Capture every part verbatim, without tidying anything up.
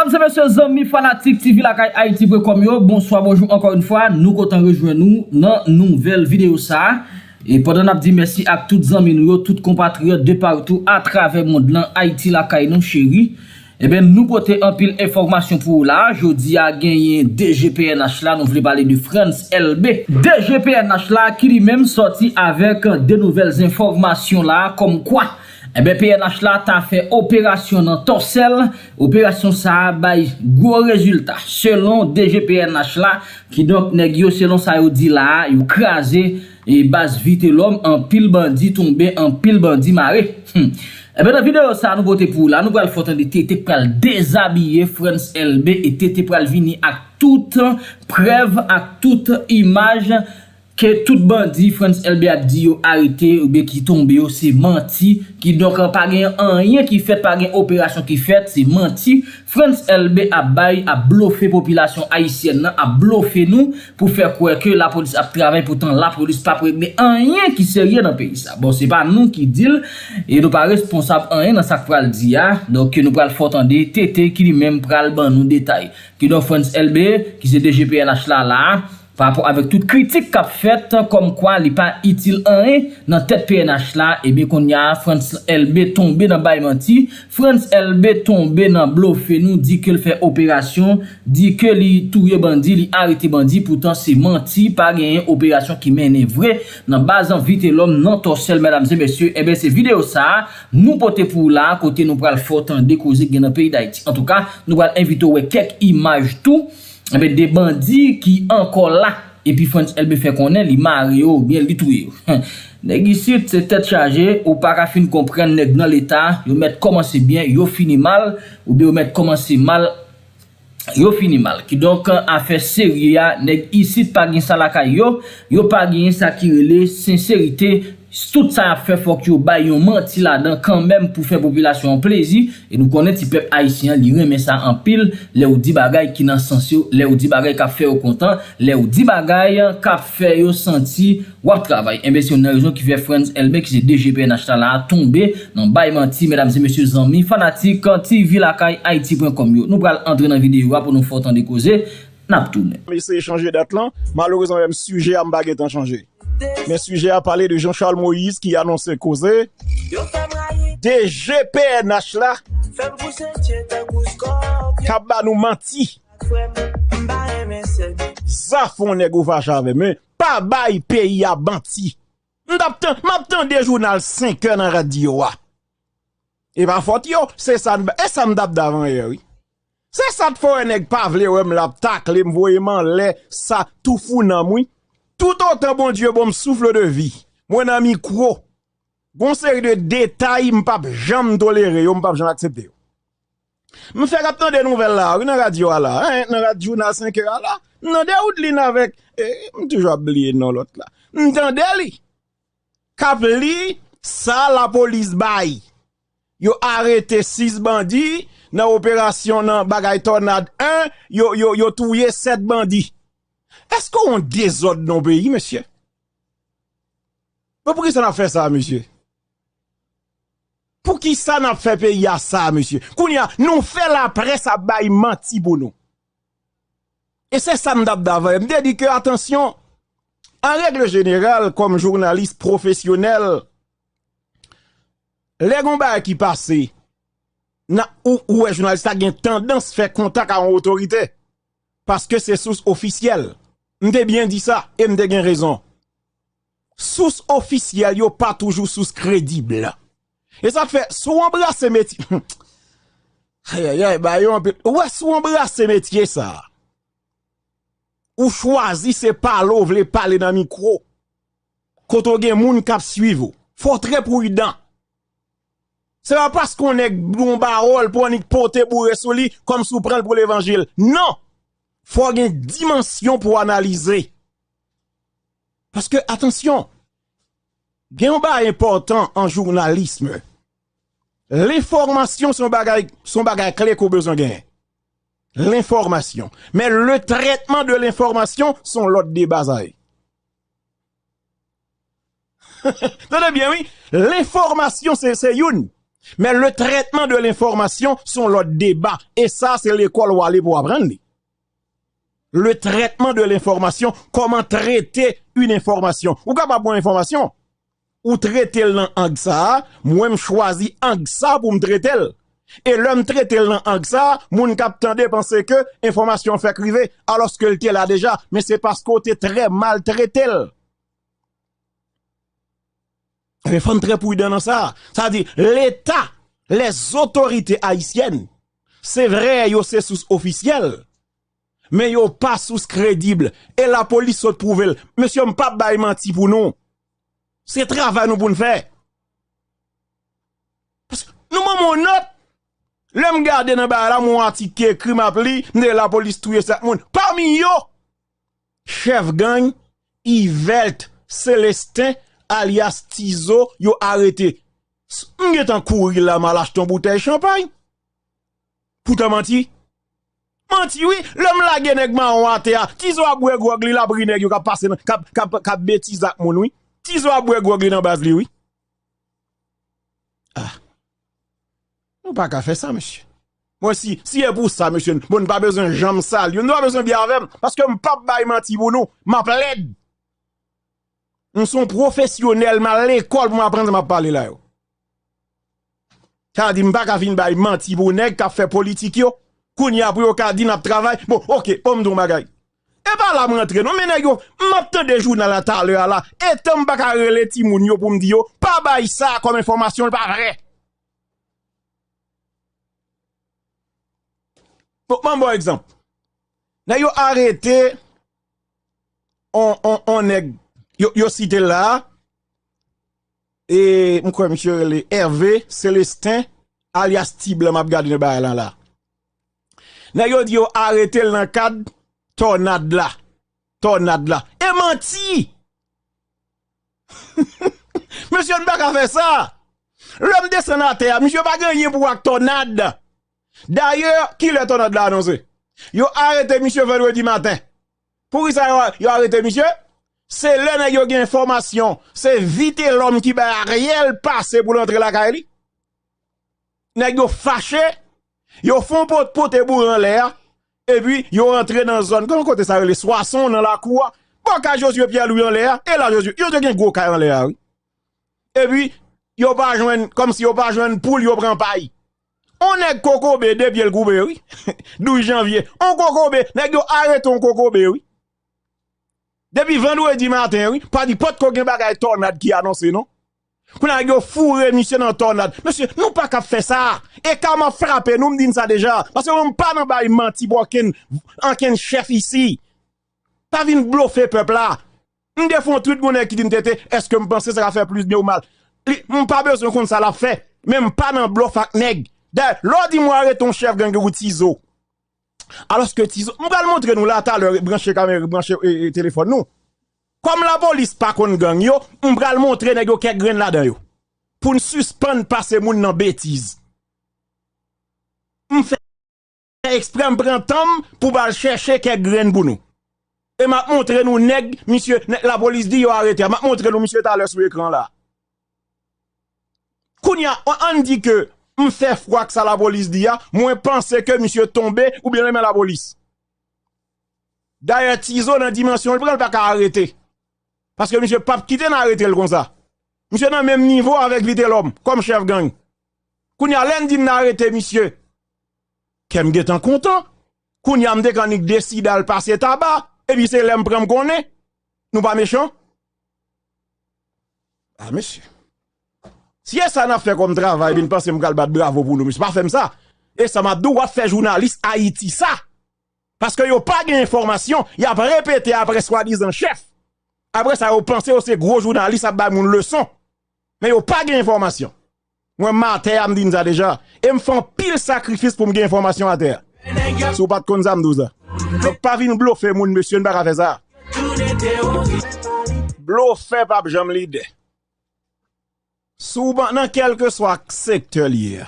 Mesye, mesye, zanmi fanatik T V Lakay Ayiti pwen kòm yo, bonswa, bonjou ankò yon fwa, nou kontan rejwenn nou nan nouvèl videyo sa a. E pandan n ap di mèsi ak tout zanmi nou yo, tout konpatriyòt de partou atravè mond lan, Ayiti lakay nou cheri. Ebyen, nou pote anpil enfòmasyon pou ou la. Jodi a, genyen D G P N H la, nou vle pale de Frantz Elbé. D G P N H la ki li menm sòti avèk de nouvèl enfòmasyon la, kòmkwa, ebyen, P N H la ta fè operasyon nan Tòsèl. Operasyon sa a bay gwo rezilta. Selon D G P N H la, kidonk nèg yo, selon sa yo di la a, yo kraze e baz Vitelòm, anpil bandi tonbe, anpil bandi mare. Hmm. Ebyen, nan videyo sa a nou pote pou ou la, nou pral fè w tande T T k pral dezabiye Frantz Elbé e T T pral vini ak tout prèv, ak tout imaj ke tout bandi Frantz Elbé ap di yo arete oubyen ki tonbe yo, se manti. Kidonk, pa gen anyen ki fèt, pa gen operasyon ki fèt, se manti. Frantz Elbé ap bay, ap blofe popilasyon ayisyèn nan, ap blofe nou pou fè kwè ke lapolis ap travay, poutan lapolis p ap regle anyen ki serye nan peyi sa. Bon, se pa nou ki di l, e nou pa responsab anyen nan sa k pral di a. Donk, nou pral fè w tande T T ki li menm pral ban nou detay. Kidonk, Frantz Elbé, ki se D G P N H la, la a, pa rapò avèk tout kritik k ap fèt, kòmkwa li pa itil anyen nan tèt P N H la, ebyen, kounye a, Frantz Elbé tonbe nan bay manti, Frantz Elbé tonbe nan blofe nou, di ke l fè operasyon, di ke li touye bandi, li arete bandi, poutan se manti, pa genyen operasyon ki mennen vre nan baz Vitelòm nan Tòsèl, medam e mesye. Ebyen, se videyo sa a nou pote pou ou la, kote nou pral fè w tande koze k gen nan peyi Dayiti. Antouka, nou pral envite w wè kèk imaj tou, ebyen, de bandi ki ankò la. Epi Frantz Elbé fè konnen li mare yo oubyen li touye yo. Nèg isit, se tèt chaje, ou pa ka fin konprann nèg nan Leta, yo mèt kòmanse byen, yo fini mal, oubyen yo mèt kòmanse mal, yo fini mal. Kidonk, afè serye a, nèg isit pa gen sa lakay yo, yo pa gen sa ki rele senserite. Tout sa y ap fè, fòk yo bay yon manti ladan kanmenm pou fè popilasyon an plezi. E nou konnen ti pèp ayisyen an, li renmen sa anpil. Lè w di bagay ki nan sans yo, lè w di bagay k ap fè yo kontan, lè w di bagay k ap fè yo santi w ap travay. Enben, se youn nan rezon ki fè Frantz Elbé, ki se D G P N H la, la a, tonbe nan bay manti, medam e mesye, zanmi fanatik T V Lakay Ayiti pwen kòm yo. Nou pral antre nan videyo a pou nou fè w tande koze. N ap tounen. M eseye chanje dat lan. Malerezman, menm sijè a, m pa gentan chanje. Men sijè a pale de Jean Charles Moïse ki anonse koze D G P N H la k ap ba nou manti. Zafon nèg ou fache avè m, men pa bay peyi a manti. M t ap tan-, m ap tande jounal senkè nan radyo a. E pa fòt yo, se sa n, e sa m t ap davan yè, wi. Se sa k fè w wè nèg pa vle wè m, l ap takle m, voye m anlè, sa tou fou nan m, wi. Toutotan Bondye ban m souf de vi, mwen nan mikwo, gon seri de detay m p ap janm tolere yo, m p ap janm aksepte yo. M fèk ap tande nouvèl la, wi, nan radyo a la, en, nan rad-, jounal senkè a la, m tande Woodline avèk, e, m toujou ap bliye non lòt la. M tande li k ap li sa lapolis bay. Yo arete sis bandi nan operasyon nan bagay Tònad en, yo, yo, yo touye sèt bandi. Èske w yon dezòd nan yon peyi, mesye? Bon, poukisa n ap fè sa, mesye? Poukisa n ap fè peyi a sa, mesye? Kounye a, nou fè laprès ap bay manti pou nou. E se sa m t ap davan. M te di ke, atansyon, an règle jeneral, kòm jounalis pwofesyonèl, lè gon bagay ki pase, nan, ou, ou wè jounalis la gen tandans fè kontak a yon otorite. Paske se sous ofisyèl. M te byen di sa, e m te gen rezon. Sous ofisyèl yo pa toujou sous kredib. E sa k fè, si w anbrase metye, ayayay, ba yo anpil. Ou wè, si w anbrase metye sa, ou chwazi se pale w vle pale nan mikwo, kote w gen moun k ap swiv ou. Fò w trè pridan. Se pa paske yon nèg di yon pawòl pou w annik pote boure sou li, kòmsi w pran l pou levanjil. Non! Fò w gen dimansyon pou w analize. Paske, atansyon, gen yon bagay enpòtan an jounalism. Lenfòmasyon se yon bagay, se yon bagay kle ke w bezwen genyen. Lenfòmasyon. Men le trètman de lenfòmasyon se yon lòt deba sa ye. Tande byen, wi. Lenfòmasyon, se, se youn. Men le trètman de lenfòmasyon se yon lòt deba. E sa, se lekòl w ale pou w aprann li. Le trètman de lenfòmasyon, kòman trete yon enfòmasyon. Ou kapab pran enfòmasyon, ou trete l nan ang sa a, mwen m chwazi ang sa pou m trete l. E lè m trete l nan ang sa a, moun k ap tande panse ke enfòmasyon an fèk rive, alòske l te la deja, men se paske w te trè mal trete l. Ebyen, fò n trè pridan nan sa. Sa di, Leta, les autorités haïtiennes, se vre, yo se sous ofisyèl, men yo pa sous kredib. E lapolis sot pwouve l. Mesye, m p ap bay manti pou nou. Se travay nou pou n fè. Paske nou ban m yon nòt. Lè m gade nan bagay la, m wè yon atik ki ekri, m ap li, m tande lapolis touye sak moun. Pami yo, chèf gang Yvelt Célestin, alyas Tizo, yo arete. S-, m gentan kouri la, m al achte yon boutèy chanpay. Poutan manti. Manti, wi. Lè m lage nèg mawon atè a, Tizo ap bwè gwòg li, l ap ri nèg yo k ap pase nan, k ap, k ap, k ap betize ak moun, wi. Tizo ap bwè gwòg li nan baz li, wi. Ah. Nou pa ka fè sa, mesye. Mwen, si, si e pou sa, mesye, bon, n pa bezwen janm salye, nou pa bezwen byen avè m, paske m p ap bay manti pou nou. M ap lèd. M se yon pwofesyonèl, m al lekòl pou m aprann sa m ap pale la yo. Sa di, m pa ka vin bay manti pou nèg k ap fè politik yo. Kounye a pou yo ka di n ap travay. Bon, oke, bon, m di w yon bagay. E pa la m rantre non, men nèg yo, m ap tande jounal la talè a la, etan m pa ka rele timoun yo pou m di yo, pa bay sa kòm enfòmasyon, l pa vrè. Bon, ban m ba w egzanp. Nèg yo arete on, on, on nèg, yo, yo site l la a, e m kwè misye rele Hervé Célestin, alyas Ti Blan, m ap gade nan bagay lan la. Nèg yo di yo arete l nan kad tònad la. Tònad la. E manti! Mesye, n pa ka fè sa! Lè m desann atè a, misye pa gen anyen pou wè ak tònad. Dayè, kilè tònad la anonse? Yo arete misye vandredi maten. Poukisa yo, yo arete misye? Se lè nèg yo gen enfòmasyon, se Vitelhomme ki bay Ariel pase pou l antre lakay li. Nèg yo fache, yo fè yon pot-, pote boure anlè a, epi yo rantre nan zòn, kòman kote sa rele, Swason, nan lakou a, bò kay Josué Pierre Louis anlè a, e la Josué, yo te gen gwo kay anlè a, wi. Epi, yo pa jwenn, kòmsi yo pa jwenn poul, yo pran pay. On nèg kokobe, de pye l koupe, wi. Douz janvye, on kokobe, nèg yo arete on kokobe, wi. Depi vandredi maten, wi, pa di potko gen bagay tònad ki anonse, non. Kounye a, yo foure misye nan tònad. Mesye, nou pa ka fè sa. E ka m ap frape nou, m di n sa deja. Paske mwen, m pa nan bay manti pou okenn, ankenn chèf isi. Pa vin blofe pèp la. M te fè yon tweet, gon nèg ki di m, Tete, èske m panse sa ka fè plis byen ou mal? Li, m pa bezwen konn sa l ap fè. Men m pa nan blòf ak nèg. Dayè, lè w di m w arete yon chèf gang tankou Tizo, alòske Tizo, m pral montre nou la talè, branche kamera, branche, e, e, telefòn nou. Kòm lapolis pa konn gang yo, m pral montre nèg yo kèk grenn ladan yo. Pou n sispann pase moun nan betiz. M fè eksprè, m pran tan m pou m al chèche kèk grenn pou nou. E m ap montre nou nèg, misye, nèg lapolis di yo arete a. M ap montre nou misye talè sou ekran la. Kounye a, an, ann di ke m fè fwa ak sa lapolis di a, mwen panse ke misye tonbe oubyen nan men lapolis. Dayè, Tizo nan dimansyon l pran, l pa ka arete. Paske misye p ap kite n arete l konsa. Misye nan menm nivo avèk Vitelhomme, kòm chèf gang. Kounye a, lè n di n arete misye, kè m gentan kontan. Kounye a, m te ka annik deside al pase taba, epi se lè m pran m konnen. Nou pa mechan? A, mesye. Si e sa n ap fè kòm travay, epi n panse m pral bat bravo pou nou, mesye, pa fè m sa. E sa m ap di w, w ap fè jounalis Ayiti sa. Paske yo pa gen enfòmasyon, y ap repete apre swadizan chèf. Apre sa, yo panse yo se gwo jounalis ap bay moun leson. Men yo pa gen enfòmasyon. Mwen, m atè a, m di n sa deja. E m fè anpil sakrifis pou m gen enfòmasyon atè a. Si w pa t konn sa, m di w sa. Donk, pa vin blofe moun, mesye, n pa ka fè sa. Blofè p ap janm lidè. Si w pa, nan kèlkeswa sektè l ye a,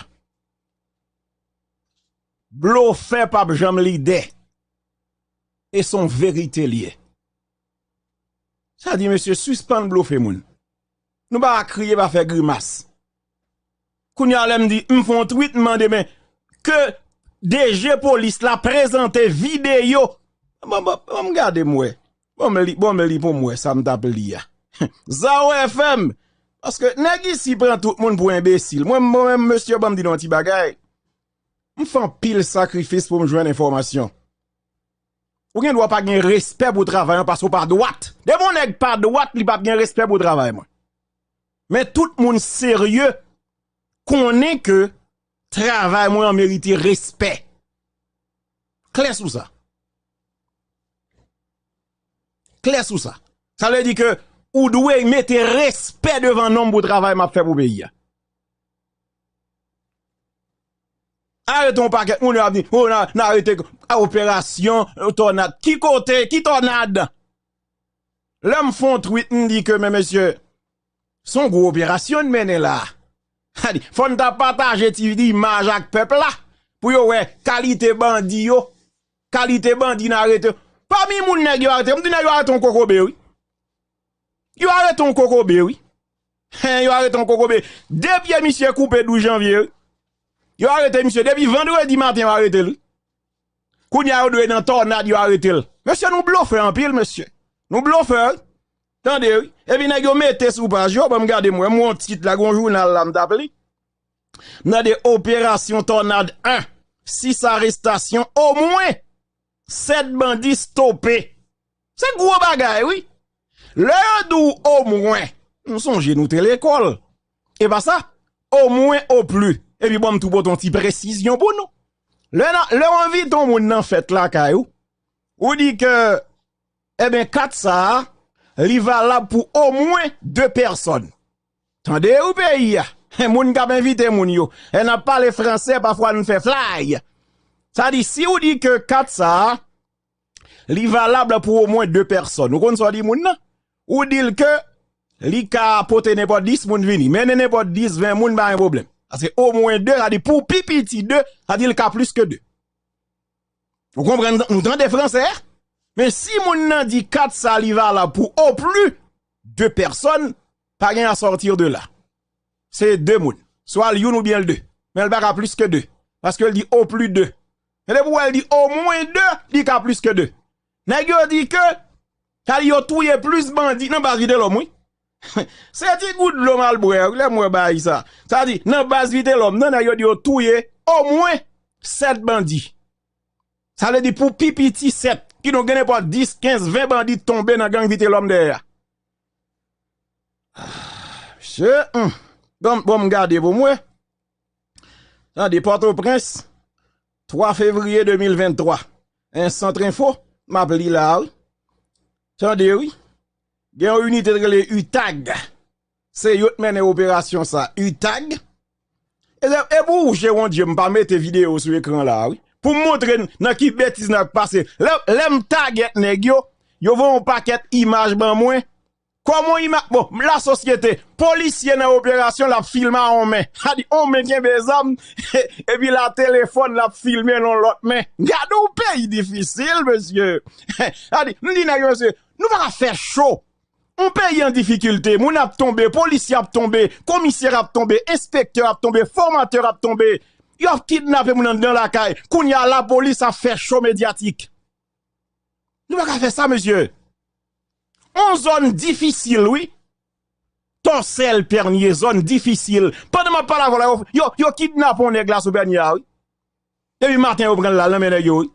blofè p ap janm lidè. E se yon verite l ye. Sa di, mesye, sispann blofe moun. Nou pa ka kriye, pa fè grimas. Kounye a lè m di, m fè yon tweet, m mande, men, ke D G polis la prezante videyo. Bon, bon, bon, m gade m wè. Bon, m li, bon, m li pou m wè sa m t ap li a. Zawo F M. Paske nèg isi pran tout moun pou enbesil. Mwen, mwen menm, mesye, ban m di nou yon ti bagay. M fè anpil sakrifis pou m jwenn enfòmasyon. Ou gen dwa pa gen respè pou travay mwen paske w pa dwat. Depi yon nèg pa dwat, li p ap gen respè pou travay mwen. Men tout moun serye konnen ke travay mwen an merite respè. Klè sou sa. Klè sou sa. Sa vle di ke ou dwe mete respè devan non m pou travay m ap fè pou peyi a. Arete yon pakèt moun yo ap di, oh, n a, n a arete a operasyon, euh, tònad. Ki kote? Ki tònad? Lè m fè yon tweet, m di ke, men mesye, se yon gwo operasyon n mennen la. Sa di, fò n ta pataje ti imaj ak pèp la, pou yo wè kalite bandi yo, kalite bandi n arete. Pami moun nèg yo arete, m di nèg yo arete yon kokobe, wi. Yo arete yon kokobe, wi. Hen, yo arete yon kokobe. De pye misye koupe douz janvye, wi. Yo arete misye depi vandredi maten, yo arete l, wi. Kounye a, yo dwe nan tònad, yo arete l. Mesye, nou blofè anpil, mesye. Nou blofè, wi. Tande, wi. Epi nèg yo mete sou paj yo, ban m gade m wè, m wè yon tit la, gon jounal la, m t ap li. M tande operasyon tònad en, sis arestasyon, omwen sèt bandi stope. Se gwo bagay, wi. Lè yo di w omwen, m sonje nou te lekòl. E pa sa, omwen, opli. Epi bon, m tou pote yon ti presizyon pou nou. Lè nan, lè w envite yon moun nan fèt lakay ou, ou di ke, ebyen, kat sa a, li valab pou omwen de pèsòn. Tande wi peyi a. Moun k ap envite moun yo. E n ap pale fransè, pafwa n fè flay. Sa di, si w di ke kat sa a, li valab pou omwen de pèsòn. Ou konn sa w di moun nan? Ou di l ke li ka pote nenpòt dis moun vini. Mennen nenpòt dis, ven moun, pa gen pwoblèm. Paske omwen de, sa di pou pi piti de, sa di l ka plis ke de. Ou konprann, nou tande fransè a? Men si moun nan di kat sa li valab pou opli de pèsòn, pa gen à sortir de là. Se de moun. Swa l youn oubyen l de. Men l pa ka plis ke de. Paske l di opli de. Men depi w wè l di omwen de, li ka plis ke de. Nèg yo di ke, sa di yo touye plis bandi nan baz Vitelhomme, wi. Se ti gout dlo m al bwè, wi, lè m wè bagay sa. Sa di, nan baz Vitelhomme nan, nèg yo di yo touye omwen sèt bandi. Sa vle di pou pi piti sèt, kidonk gen nenpòt dis, kenz, ven bandi tonbe nan gang Vitelhomme dèyè a. Ah, mesye, hmm. Bon, bon, m gade pou mwen. Tande, Pòtoprens, twa fevriye de mil venntwa. En sant enfo, m ap li la, wi. Tande, wi. Gen yon inite ki rele UTAG. Se yo t mennen operasyon sa, UTAG. E, e pou ou, Jewondye, m pa mete videyo sou ekran la, wi. Pou m montre n nan ki betiz n ap pase. Lè, lè m tagèt nèg yo, yo voye yon pakèt imaj ban mwen. Kòman imaj, bon, lasosyete, polisye nan operasyon, l ap filme a on men. Sa di, on men kenbe zam, epi l a telefòn, l ap filme nan lòt men. Gade yon peyi difisil, mesye. Sa di, m di nèg yo, mesye, nou pa ka fè cho. Yon peyi an difikilte, moun ap tonbe, polisye ap tonbe, komisè ap tonbe, enspektè ap tonbe, fòmatè ap tonbe. Yo ap kidnape moun anndan lakay. Kounye a, lapolis ap fè cho medyatik. Nou pa ka fè sa, mesye. On zòn difisil, wi. Tòsèl, Pènye, zòn difisil. Pandan m ap pale avè w la, yo, yo, yo kidnape yon nèg la sou Pènye a, wi. Depi maten, yo pran l la, l nan men nèg yo, wi.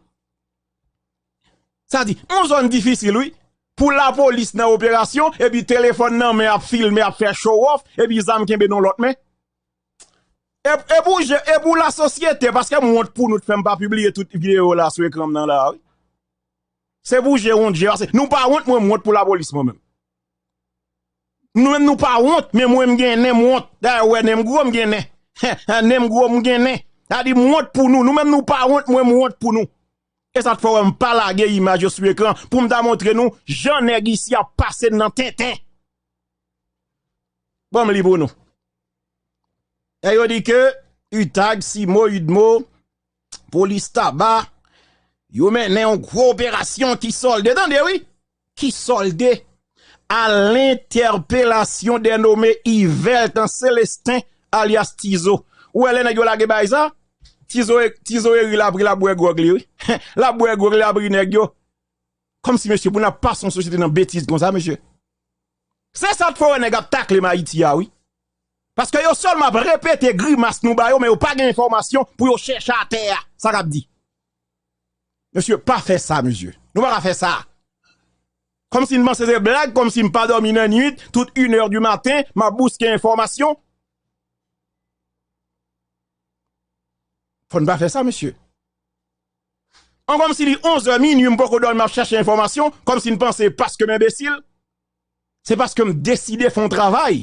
Sa di, yon zòn difisil, wi. Pou lapolis nan operasyon, epi telefòn nan men ap filme, ap fè show off, epi zam kenbe nan lòt men. E, e pou je, e pou lasosyete, paske m wont pou nou t fè m pa pibliye tout videyo la sou ekran m nan la, wi. Se pou je wont je, paske nou pa wont, mwen m wont pou lapolis mwen menm. Nou menm nou pa wont, men mwen m gen nen, m wont. Dayè, ou wè nen m gwo, m gen nen. Nen m gwo, m gen nen. Sa di m wont pou nou. Nou menm nou pa wont, mwen m wont pou nou. E sa t fè w wè m pa lage imaj yo sou ekran pou m ta montre nou jan nèg isi ap pase n nan tenten. Bon, m li pou nou. E yo di ke UTAG, CIMO, UDMO, polis Taba, yo mennen yon gwo operasyon ki sòlde, tande wi, ki sòlde à l'interpellation des nommés Yvèl tan Célestin alyas Tizo. Ou wè lè nèg yo lage bagay sa? Tizo, Tizo Eri l ap ri, l ap bwè gwòg li, wi. L ap bwè gwòg li, l ap ri nèg yo. Kòmsi, mesye, pou n ap pase yon sosyete nan betiz konsa, mesye. Se sa k fè w wè nèg ap takle m Ayiti a, wi. Paske yo sèlman ap repete grimas nou ba yo, men yo pa gen enfòmasyon pou yo chèche atè a. Sa k ap di? Mesye, pa fè sa, mesye. Nou pa ka fè sa. Kòmsi m panse se blag, kòmsi m pa dòmi nan nuit, tout inè di maten, m ap bouske enfòmasyon. Fò n pa fè sa, mesye. An kòmsi li onzè minui, m poko dòmi, m ap chèche enfòmasyon, kòmsi n panse paske m enbesil, se paske m deside fè yon travay.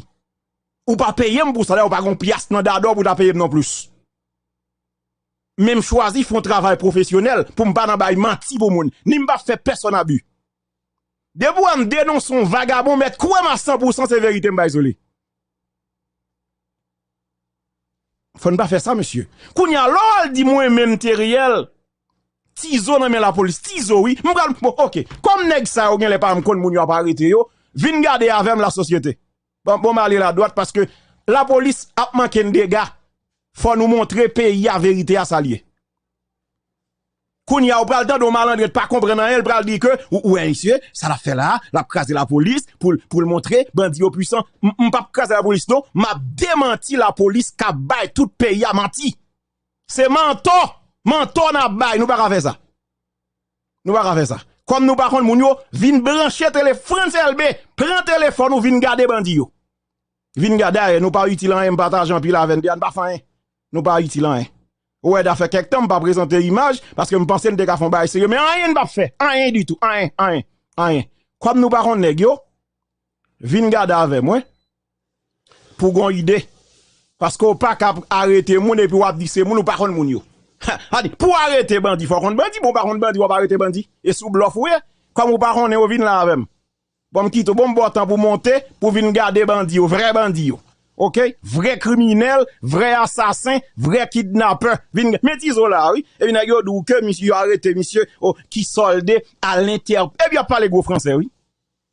Ou pa peye m pou sa, dayè ou pa gen yon pyas nan dadò pou ta peye m non plis. Men m chwazi fè yon travay pwofesyonèl pou m pa nan bay manti pou moun, ni m pa fè pèsonn abi. Depi w wè m denonse yon vagabon, mèt kwè m a san pou san se verite m bay sou li. Fò n pa fè sa, mesye. Kounye a, lè w al di mwen menm Teriel, Tizo nan men lapolis, Tizo wi. M pral, bon, oke. Kòm nèg sa yo genlè pa menm konn moun yo ap arete yo, vin gade avè m lasosyete. Bon, bon, m ale ladwat paske lapolis ap manke n dega. Fò nou montre peyi a verite a sa l ye. Kounye a, ou pral tande yon malandren pa konprann anyen, l pral di ke, ou, ou wè misye, sa l ap fè la a, l ap kraze lapolis pou l, pou l montre bandi yo pwisan. M, m p ap kraze lapolis non, m ap demanti lapolis k ap bay tout peyi a manti. Se mantò, mantò n ap bay, nou pa ka fè sa. Nou pa ka fè sa. Kòm nou pa konn moun yo, vin branche telefòn, Frantz Elbe, pran telefòn ou vin gade bandi yo. Vin gade, dayè, nou pa itil anyen, m pataje anpil avè n, dayè, n pa fè anyen. Nou pa itil anyen. Ou wè, dafè kèk tan, m pa prezante imaj, paske m panse n te ka fè yon bagay serye, men anyen n p ap fè. Anyen ditou, anyen, anyen, anyen. Kòm nou pa konn nèg yo, vin gade avè mwen, pou gon ide. Paske w pa ka arete moun epi w ap di se moun, ou pa konn moun yo. Ha, a di, pou w arete bandi, fò w konn bandi, bon, w pa konn bandi, w ap arete bandi. E sou blòf ou ye, kòm ou pa konnen yo, vin la avè m. Bon, m kite w, bon, m ba w tan pou w monte, pou w vin gade bandi yo, vrè bandi yo. Oke? Vrè kriminèl, vrè asasen, vrè kidnapè. Vin, men Tizo la, wi. Epi nèg yo di w ke misye, yo arete misye, o, ki sòlde a lentè. Epi y ap pale gwo fransè, wi.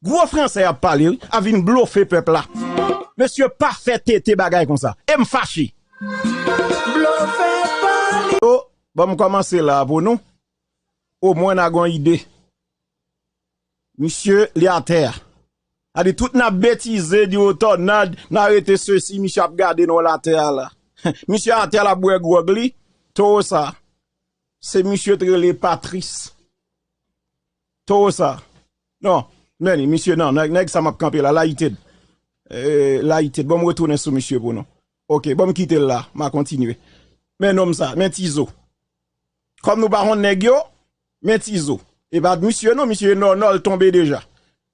Gwo fransè y ap pale, wi. Ap vin blofe pèp la. Mesye pa fè tete bagay konsa. E m fache. Blofe pale. O, bon, m kòmanse la pou nou. Omwen n a gon ide. Misye, li atè a. A di tout n ap betize, di w tònad, n arete sesi, misye ap gade nou l atè a la. Misye atè a, l ap bwè gwòg li. Towo sa. Se misye t rele Patris. Towo sa. Non, men li, misye, non, nèg, nèg sa m ap kanpe la, la ited. Eh, la ited. Bon, m retounen sou misye pou nou. Oke, bon, m kite l la, m a kontinye. Men nonm sa, men Tizo. Kòm nou pa konn nèg yo, men Tizo. E pa misye non, misye nò, nò l tonbe deja.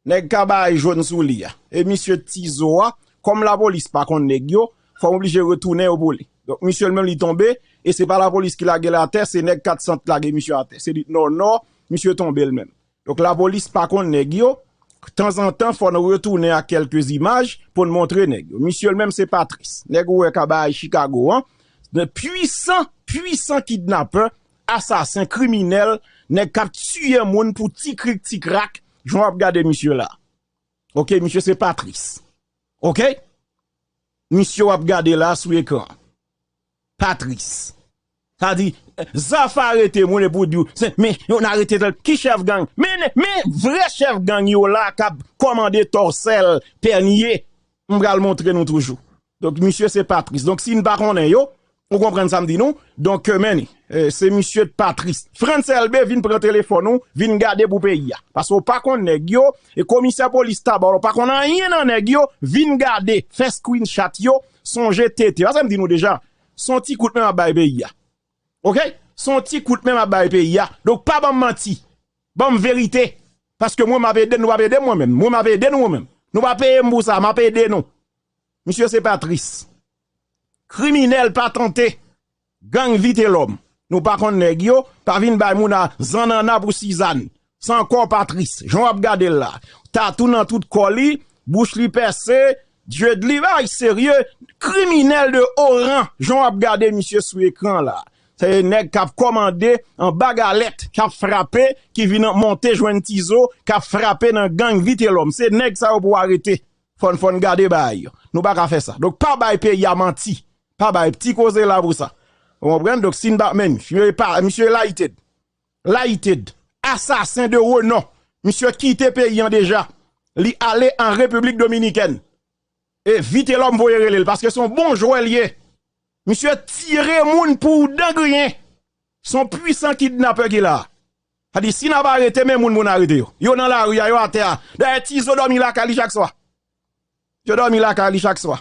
Nèg ka bay jòn sou li a. E misye Tizo a, kòm lapolis pa konn nèg yo, fò m oblije retounen yo pou li. Donk, misye l menm li tonbe, e se pa lapolis ki lage l atè, se nèg kat san t lage misye atè. Se li t nò, nò, misye tonbe l menm. Donk, lapolis pa konn nèg yo. Tanzantan, fò n retounen ak kèlke imaj pou n montre nèg yo. Misye l menm se Patris. Nèg ou wè ka bay Chicago an. Pwisan, pwisan kidnapè, asasen, kriminèl, nèg k ap tiye moun pou ti krik, ti krak. Jan w ap gade misye la. Oke, misye se Patris. Oke? Misye w ap gade la sou ekran. Patris. Sa di, Zaf arete moun epi w di w, se, men, yo n arete tèl, ki chèf gang? Men, men vrè chèf gang yo la k ap kòmande Tòsèl, Pènye. M pral montre nou toujou. Donk, misye se Patris. Donk, si n pa konnen yo, ou konprann sa m di nou? Donk, eh, men, eh, se misye Patris. Frantz Elbe vin pran telefòn ou, vin gade pou peyi a. Paske w pa konn nèg yo, e komisè polis Taba, w pa konn anyen nan nèg yo, vin gade, fè screenshot yo, sonje tete. Paske m di nou deja, se yon ti kout men m ap bay peyi a. Oke? Se yon ti kout men m ap bay peyi a. Donk, pa ban m manti. Ban m verite. Paske mwen, m ap ede n, nou p ap ede m mwen menm. Mwen, m ap ede nou mwen menm. Nou pa peye m pou sa, m ap ede nou. Misye se Patris. Kriminèl patante. Gang Vitelòm. Nou pa konn nèg yo, pa vin bay moun a zannanna pou sizann. Se ankò Patris. Jan w ap gade l la. Tatou nan tout kò li, bouch li pèse, je de li, bagay serye, kriminèl de o ran. Jan w ap gade misye sou ekran la. Se nèg k ap kòmande anba galèt, k ap frape, ki vin monte jwenn Tizo, k ap frape nan gang Vitelòm. Se nèg sa yo pou arete. Fò n, fò n gade bagay yo. Nou pa ka fè sa. Donk, pa bay peyi a manti. Pa bay ti koze la pou sa. Ou konprann? Donk, si n pa, men, misye pa, misye lighted. Lighted. Asasen de renon. Misye kite peyi an deja. Li ale an Repiblik Dominikèn. E Vitelòm voye rele l, paske se yon bon jwè l ye. Misye tire moun pou dan griyen. Se yon pwisan kidnapè ki la. Sa di, si n ap arete, men moun pou n arete yo. Yo nan lari a, yo atè a. Dayè, Tizo dòmi lakay li chak swa. Yo dòmi lakay li chak swa.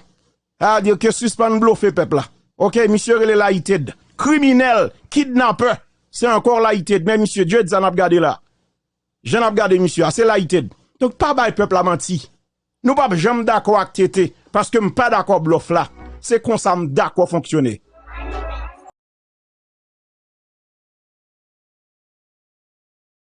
Sa di ke sispann blofe pèp la. Oke, misye rele lighted. Kriminèl, kidnapè. Se ankò lighted. Men misye, Dye di sa n ap gade la. Jan n ap gade misye a, se lighted. Donk, pa bay pèp la manti. Nou p ap janm dakò ak T T, paske m pa dakò blòf la. Se konsa m dakò fonksyone.